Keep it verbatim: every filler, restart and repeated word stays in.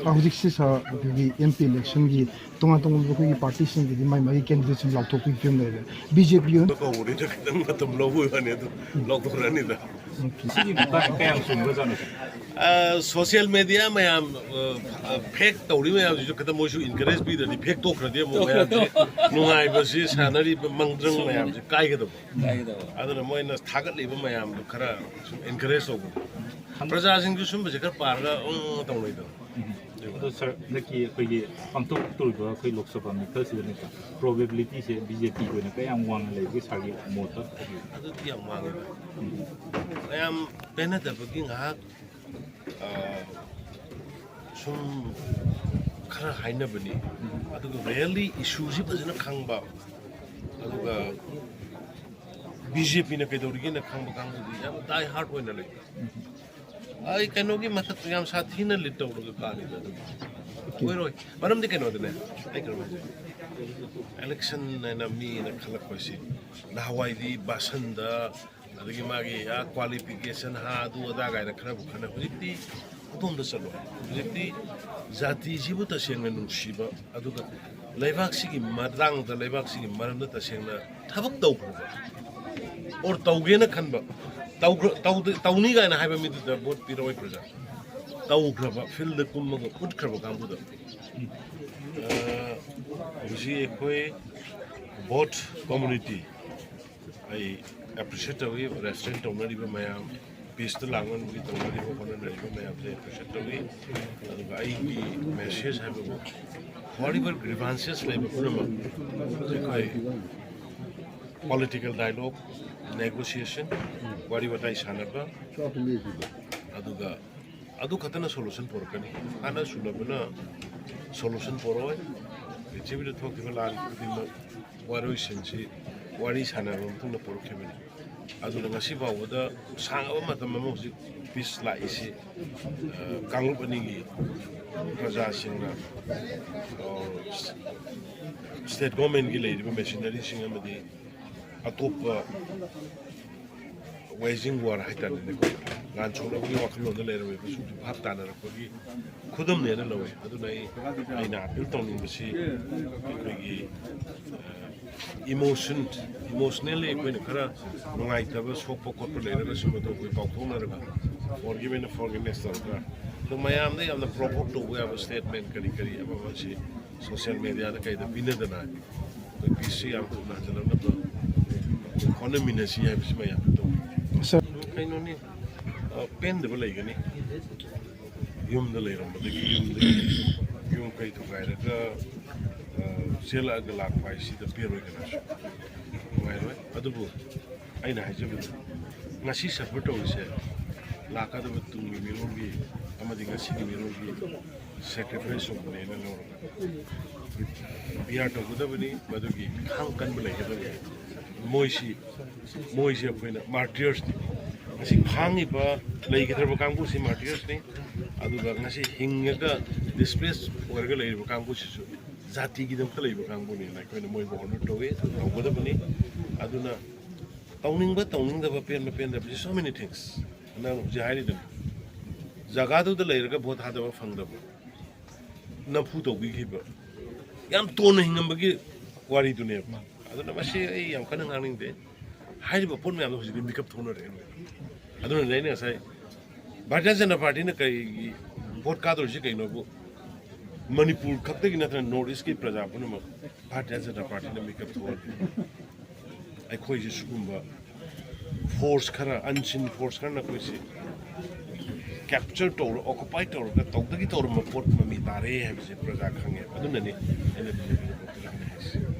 ꯍꯧꯖꯤꯛꯁꯤ ꯁꯥꯔ, ꯑꯩꯈꯣꯏꯒꯤ M P ꯏꯂꯦꯛꯁꯟꯒꯤ ꯇꯣꯉꯥꯟ ꯇꯣꯉꯥꯟꯕ ꯑꯩꯈꯣꯏꯒꯤ ꯄꯥꯔꯇꯤꯁꯤꯡꯒꯤꯗꯤ ꯃꯥꯏ ꯃꯥꯒꯤ ꯀꯦꯟꯗꯤꯗꯦꯠꯁꯤꯡ ꯂꯥꯎꯊꯣꯛꯄꯒꯤ ꯐꯤꯕꯝ ꯂꯩꯔꯦ꯫ ꯕꯤ ꯖꯦ ꯄꯤ ꯑꯣꯏꯅ ꯀꯧꯕꯅꯤꯅ ꯈꯤꯇꯪ ꯃꯇꯝ ꯂꯧꯕꯒꯤ ꯋꯥꯅꯤ, ꯑꯗꯨ ꯂꯧꯊꯣꯛꯈ꯭ꯔꯅꯤꯗ꯫ ꯁꯤꯒꯤ ꯃꯇꯥꯡꯗ ꯀꯌꯥꯝ ꯆꯨꯝꯕꯖꯥꯠꯅꯣ, ꯁꯥꯔ? ꯁꯣꯁꯤꯌꯦꯜ ꯃꯦꯗꯤꯌꯥ ꯃꯌꯥꯝ, ꯐꯦꯛ ꯇꯧꯔꯤ ꯃꯌꯥꯝꯁꯤꯁꯨ ꯈꯤꯇꯪ ꯃꯣꯏꯁꯨ ꯏꯟꯀꯔꯦꯖ ꯄꯤꯗ꯭ꯔꯗꯤ, ꯐꯦꯛ ꯇꯣꯛꯈ꯭ꯔꯗꯤ ꯑꯃꯨꯛ ꯃꯌꯥꯝꯁꯦ ꯅꯨꯡꯉꯥꯏꯕꯁꯤ ꯁꯥꯟꯅꯔꯤꯕ ꯃꯪꯗ꯭ꯔꯪ ꯃꯌꯥꯝꯁꯦ ꯀꯥꯏꯒꯗꯕ꯫ ꯀꯥꯏꯒꯗꯕ꯫ ꯑꯗꯨꯅ ꯃꯣꯏꯅ ꯊꯥꯒꯠꯂꯤꯕ ꯃꯌꯥꯝꯗꯣ ꯈꯔ ꯁꯨꯝ ꯏꯟꯀꯔꯦꯖ ꯇꯧꯕ꯫ ꯄ꯭ꯔꯖꯥꯁꯤꯡꯁꯨ ꯁꯨꯝꯕꯁꯦ ꯈꯔ ꯄꯥꯔꯒ ꯎꯪ ꯇꯧꯅꯩꯗꯅ꯫ ꯑꯗꯣ ꯁꯥꯔ, ꯍꯟꯗꯛꯀꯤ ꯑꯩꯈꯣꯏꯒꯤ ꯄꯥꯡꯊꯣꯛꯇꯧꯔꯤꯕ ꯑꯩꯈꯣꯏ ꯂꯣꯛ ꯁꯚꯥ ꯃꯤꯈꯜꯁꯤꯗꯅꯦꯀꯣ, ꯄ꯭ꯔꯣꯕꯦꯕꯤꯂꯤꯇꯤꯁꯦ ꯕꯤ ꯖꯦ ꯄꯤꯒꯤ ꯑꯣꯏꯅ ꯀꯌꯥꯝ ꯋꯥꯡꯅ ꯂꯩꯒꯦ ꯁꯥꯔꯒꯤ ꯃꯣꯠꯇ? ꯑꯗꯨꯗꯤ ꯌꯥꯝ ꯋꯥꯡꯉꯦꯗ꯫ ꯃꯌꯥꯝ ꯄꯦꯟꯅꯗꯕꯒꯤ ꯉꯥꯏꯍꯥꯛ, ꯑ, ꯁꯨꯝ ꯈꯔ ꯍꯥꯏꯅꯕꯅꯤ꯫ ꯑꯗꯨꯒ ꯔꯤꯌꯦꯜꯂꯤ ꯏꯁꯨꯁꯤ ꯐꯖꯅ ꯈꯪꯕ, ꯑꯗꯨꯒ ꯕꯤ ꯖꯦ ꯄꯤꯅ ꯀꯩꯗꯧꯔꯤꯒꯦꯅ ꯈꯪꯕ ꯀꯥꯡꯕꯨꯗꯤ ꯌꯥꯝ ꯗꯥꯏ ꯍꯥꯔꯠ ꯑꯣꯏꯅ ꯂꯩꯕ꯫ ꯑꯩ ꯀꯩꯅꯣꯒꯤ ꯃꯊꯛꯇ ꯌꯥꯝ ꯁꯥꯊꯤꯅ ꯂꯤꯠ ꯇꯧꯔꯒ ꯀꯥꯔꯤꯕ ꯑꯗꯨ ꯑꯣꯏꯔꯣꯏ꯫ ꯃꯔꯝꯗꯤ ꯀꯩꯅꯣꯗꯅꯦ, ꯑꯩ ꯀꯩꯅꯣ ꯍꯥꯏꯖꯒꯦ꯫ ꯏꯂꯦꯛꯁꯟ ꯍꯥꯏꯅ ꯃꯤꯅ ꯈꯜꯂꯛꯄꯁꯤ, ꯅꯍꯥꯟꯋꯥꯏꯗꯤ ꯕꯥꯁꯟꯗ, ꯑꯗꯒꯤ ꯃꯥꯒꯤ ꯑꯥ ꯀ꯭ꯋꯥꯂꯤꯐꯤꯀꯦꯁꯟ, ꯍꯥ, ꯑꯗꯨ ꯑꯗꯥ ꯀꯥꯏꯅ ꯈꯔꯕꯨ ꯈꯟꯅ, ꯍꯧꯖꯤꯛꯇꯤ ꯑꯗꯣꯝꯗ ꯆꯠꯂꯣ꯫ ꯍꯧꯖꯤꯛꯇꯤ ꯖꯥꯇꯤꯁꯤꯕꯨ ꯇꯁꯦꯡꯅ ꯅꯨꯡꯁꯤꯕ, ꯑꯗꯨꯒ ꯂꯩꯕꯥꯛꯁꯤꯒꯤ ꯃꯇꯥꯡꯗ, ꯂꯩꯕꯥꯛꯁꯤꯒꯤ ꯃꯔꯝꯗ ꯇꯁꯦꯡꯅ ꯊꯕꯛ ꯇꯧꯈ꯭ꯔꯕ, ꯑꯣꯔ ꯇꯧꯒꯦꯅ ꯈꯟꯕ, ꯇꯧꯈ꯭ꯔ-, ꯇꯧꯗ-, ꯇꯧꯅꯤ ꯀꯥꯏꯅ ꯍꯥꯏꯕ ꯃꯤꯗꯨꯗ ꯚꯣꯠ ꯄꯤꯔꯛꯑꯣꯏ ꯄ꯭ꯔꯖꯥ꯫ ꯇꯧꯈ꯭ꯔꯕ, ꯐꯤꯜꯗ ꯀꯨꯝꯃꯒ ꯎꯠꯈ꯭ꯔꯕ ꯀꯥꯡꯕꯨꯗ꯫ ꯑ, ꯍꯧꯖꯤꯛ ꯑꯩꯈꯣꯏ ꯕꯣꯠ ꯀꯝꯃꯨꯅꯤꯇꯤ, ꯑꯩ ꯑꯦꯄ꯭ꯔꯤꯁꯤꯌꯦꯠ ꯇꯧꯏ, ꯔꯦꯁꯇ꯭ꯔꯦꯟ ꯇꯧꯅꯔꯤꯕ ꯃꯌꯥꯝ, ꯄꯤꯁꯇ ꯂꯥꯡꯍꯟꯕꯒꯤ ꯇꯧꯅꯔꯤꯕ, ꯍꯣꯠꯅꯅꯔꯤꯕ ꯃꯌꯥꯝꯁꯦ ꯑꯦꯄ꯭ꯔꯤꯁꯤꯌꯦꯠ ꯇꯧꯏ꯫ ꯑꯗꯨꯒ ꯑꯩꯒꯤ ꯃꯦꯁꯦꯖ ꯍꯥꯏꯕꯕꯨ, ꯋꯥꯔꯤꯕ ꯒ꯭ꯔꯤꯚꯥꯟꯁꯦꯁ ꯂꯩꯕ ꯄꯨꯝꯅꯃꯛ ꯑꯩꯈꯣꯏ ꯄꯣꯂꯤꯇꯤꯀꯦꯜ ꯗꯥꯏꯂꯣꯒ, ꯅꯦꯒꯣꯁꯤꯌꯦꯁꯟ, ꯋꯥꯔꯤ ꯋꯥꯇꯥꯏ ꯁꯥꯟꯅꯕ, ꯑꯗꯨꯒ ꯑꯗꯨ ꯈꯛꯇꯅ ꯁꯣꯂꯨꯁꯟ ꯄꯨꯔꯛꯀꯅꯤ꯫ ꯍꯥꯟꯅ ꯁꯨꯅꯕꯅ ꯁꯣꯂꯨꯁꯟ ꯄꯨꯔꯛꯑꯣꯏ꯫ ꯄ꯭ꯔꯤꯊꯤꯕꯤꯗ ꯊꯣꯛꯈꯤꯕ ꯂꯥꯟ ꯈꯨꯗꯤꯡꯃꯛ ꯋꯥꯔꯣꯏꯁꯤꯟꯁꯤ ꯋꯥꯔꯤ ꯁꯥꯟꯅꯔꯕ ꯃꯇꯨꯡꯗ ꯄꯨꯔꯛꯈꯤꯕꯅꯤ꯫ ꯑꯗꯨꯅ ꯉꯁꯤ ꯐꯥꯎꯕꯗ ꯁꯥꯡꯉꯕ ꯃꯇꯝ ꯑꯃ ꯍꯧꯖꯤꯛ ꯄꯤꯁ ꯂꯥꯛꯏꯁꯤ, ꯑ, ꯀꯥꯡꯂꯨꯞ ꯑꯅꯤꯒꯤ ꯄ꯭ꯔꯖꯥꯁꯤꯡꯅ, ꯑ, ꯁ꯭ꯇꯦꯠ ꯒꯣꯔꯃꯦꯟꯒꯤ ꯂꯩꯔꯤꯕ ꯃꯦꯁꯤꯅꯔꯤꯁꯤꯡ ꯑꯃꯗꯤ ꯑꯇꯣꯞꯄ ꯋꯦꯖꯤꯡ ꯋꯥꯔ ꯍꯥꯏꯇꯥꯔꯦꯅꯦꯀꯣ, ꯂꯥꯟ ꯁꯣꯛꯅꯕꯒꯤ ꯋꯥꯈꯜꯂꯣꯟꯗ ꯂꯩꯔꯝꯃꯤꯕꯁꯤꯡꯁꯨ ꯚꯥꯞ ꯇꯥꯅꯔꯛꯄꯒꯤ ꯈꯨꯗꯝꯅꯦꯅ ꯂꯧꯋꯤ꯫ ꯑꯗꯨꯅ ꯑꯩ, ꯑꯩꯅ ꯑꯄꯤꯜ ꯇꯧꯅꯤꯡꯕꯁꯤ ꯑꯩꯈꯣꯏꯒꯤ ꯏꯃꯣꯁꯟ, ꯏꯃꯣꯁꯅꯦꯜꯂꯤ ꯑꯩꯈꯣꯏꯅ ꯈꯔ ꯅꯨꯡꯉꯥꯏꯇꯕ, ꯁꯣꯛꯄ ꯈꯣꯠꯄ ꯂꯩꯔꯒꯁꯨ ꯃꯗꯨ ꯑꯩꯈꯣꯏ ꯀꯥꯎꯊꯣꯛꯅꯔꯒ forgive and forgiveness ꯇꯧꯔꯒ, ꯑꯗꯣ ꯃꯌꯥꯝꯗ ꯌꯥꯝꯅ provoke ꯇꯧꯕ ꯌꯥꯕ statement ꯀꯔꯤ ꯀꯔꯤ ꯑꯃ ꯑꯃꯁꯤ social mediaꯗ ꯀꯩꯗ ꯄꯤꯅꯗꯅ ꯑꯩꯈꯣꯏ peaceꯁꯤ ꯌꯥꯝ ꯊꯨꯅ ꯍꯟꯖꯤꯜꯂꯛꯅꯕ ꯍꯣꯠꯅꯃꯤꯟꯅꯁꯤ ꯍꯥꯏꯕꯁꯤ ꯃꯌꯥꯝꯗ ꯇꯧꯏ꯫ ꯀꯩꯅꯣꯅꯤ, ꯑ, ꯄꯦꯟꯗꯕ ꯂꯩꯒꯅꯤ꯫ ꯌꯨꯝꯗ ꯂꯩꯔꯝꯕꯗꯒꯤ, ꯌꯨꯝꯗꯒꯤ ꯌꯨꯝ ꯀꯩ ꯊꯨꯒꯥꯏꯔꯒ, ꯑ, ꯆꯦꯜꯂꯛꯑꯒ ꯂꯥꯛꯄ ꯍꯥꯏꯁꯤꯗ ꯄꯦꯜꯂꯣꯏꯗꯅꯁꯨ ꯅꯨꯡꯉꯥꯏꯔꯣꯏ꯫ ꯑꯗꯨꯕꯨ ꯑꯩꯅ ꯍꯥꯏꯖꯕꯗ, ꯉꯁꯤ suffer ꯇꯧꯔꯤꯁꯦ ꯂꯥꯛꯀꯗꯕ ꯇꯨꯡꯒꯤ ꯃꯤꯔꯣꯜꯒꯤ ꯑꯃꯗꯤ ꯉꯁꯤꯒꯤ ꯃꯤꯔꯣꯜꯒꯤ sacrifice ꯑꯃꯅꯦꯅ ꯂꯧꯔꯒ bear ꯇꯧꯒꯗꯕꯅꯤ꯫ ꯃꯗꯨꯒꯤ ꯈꯥꯡ ꯀꯟꯕ ꯂꯩꯒꯗꯕꯅꯤ꯫ ꯃꯣꯏꯁꯤ, ꯃꯣꯏꯁꯤ ꯑꯩꯈꯣꯏꯅ martyrsꯅꯤ꯫ ꯉꯁꯤ ꯈꯥꯡꯉꯤꯕ ꯂꯩꯈꯤꯗ꯭ꯔꯕ ꯀꯥꯡꯕꯨꯁꯤ martyrsꯅꯤ꯫ ꯑꯗꯨꯒ ꯉꯁꯤ ꯍꯤꯡꯉꯒ displace ꯑꯣꯏꯔꯒ ꯂꯩꯔꯤꯕ ꯀꯥꯡꯕꯨꯁꯤꯁꯨ ꯖꯥꯇꯤꯒꯤꯗꯃꯛꯇ ꯂꯩꯕ ꯀꯥꯡꯕꯨꯅꯤꯅ ꯑꯩꯈꯣꯏꯅ ꯃꯣꯏꯕꯨ honour ꯇꯧꯏ, ꯇꯧꯒꯗꯕꯅꯤ꯫ ꯑꯗꯨꯅ ꯇꯧꯅꯤꯡꯕ ꯇꯧꯅꯤꯡꯗꯕ, ꯄꯦꯟꯕ ꯄꯦꯟꯗꯕꯁꯤ, so many things꯫ ꯅꯪ ꯍꯧꯖꯤꯛ ꯍꯥꯏꯔꯤꯗꯨꯅꯤ, ꯖꯒꯥꯗꯨꯗ ꯂꯩꯔꯒ vote ꯊꯥꯗꯕ ꯐꯪꯗꯕ, ꯅꯝꯐꯨ ꯇꯧꯕꯤꯈꯤꯕ, ꯌꯥꯝ ꯇꯣꯟꯅ ꯍꯤꯡꯉꯝꯕꯒꯤ ꯋꯥꯔꯤꯗꯨꯅꯦꯕ꯫ ꯑꯗꯨꯅ ꯃꯁꯤ ꯑꯩ ꯌꯥꯝ ꯀꯟꯅ ꯉꯥꯡꯅꯤꯡꯗꯦ꯫ ꯍꯥꯏꯔꯤꯕ ꯄꯣꯠ ꯃꯌꯥꯝꯗꯣ ꯍꯧꯖꯤꯛꯇꯤ ꯃꯤꯀꯞ ꯊꯣꯛꯅꯔꯦ ꯂꯣꯏꯅ꯫ ꯑꯗꯨꯅꯅꯦ ꯑꯩꯅ ꯉꯁꯥꯏ ꯚꯥꯔꯇꯤꯌ ꯖꯅꯇꯥ ꯄꯥꯔꯇꯤꯅ ꯀꯩꯒꯤ vote ꯀꯥꯗꯧꯔꯤꯁꯤ ꯀꯩꯅꯣꯕꯨ, ꯃꯅꯤꯄꯨꯔ ꯈꯛꯇꯒꯤ ꯅꯠꯇꯅ North Eastꯀꯤ ꯄ꯭ꯔꯖꯥ ꯄꯨꯝꯅꯃꯛ ꯚꯥꯔꯇꯤꯌ ꯖꯅꯇꯥ ꯄꯥꯔꯇꯤꯅ ꯃꯤꯀꯞ ꯊꯣꯛꯍꯜꯂꯤ꯫ ꯑꯩꯈꯣꯏꯁꯦ ꯁꯤꯒꯨꯝꯕ force ꯈꯔ, unseen force ꯈꯔꯅ ꯑꯩꯈꯣꯏꯁꯦ capture ꯇꯧꯔ, occupy ꯇꯧꯔꯒ ꯇꯧꯗꯒꯤ ꯇꯧꯔꯝꯕ ꯄꯣꯠ ꯃꯃꯤ ꯇꯥꯔꯦ ꯍꯥꯏꯕꯁꯦ ꯄ꯭ꯔꯖꯥ ꯈꯪꯉꯦ꯫ ꯑꯗꯨꯅꯅꯤ ꯑꯩꯅ ꯕꯤ ꯖꯦ ꯄꯤꯗ vote ꯄꯤꯔꯛꯀꯅꯤ ꯍꯥꯏꯁꯦ꯫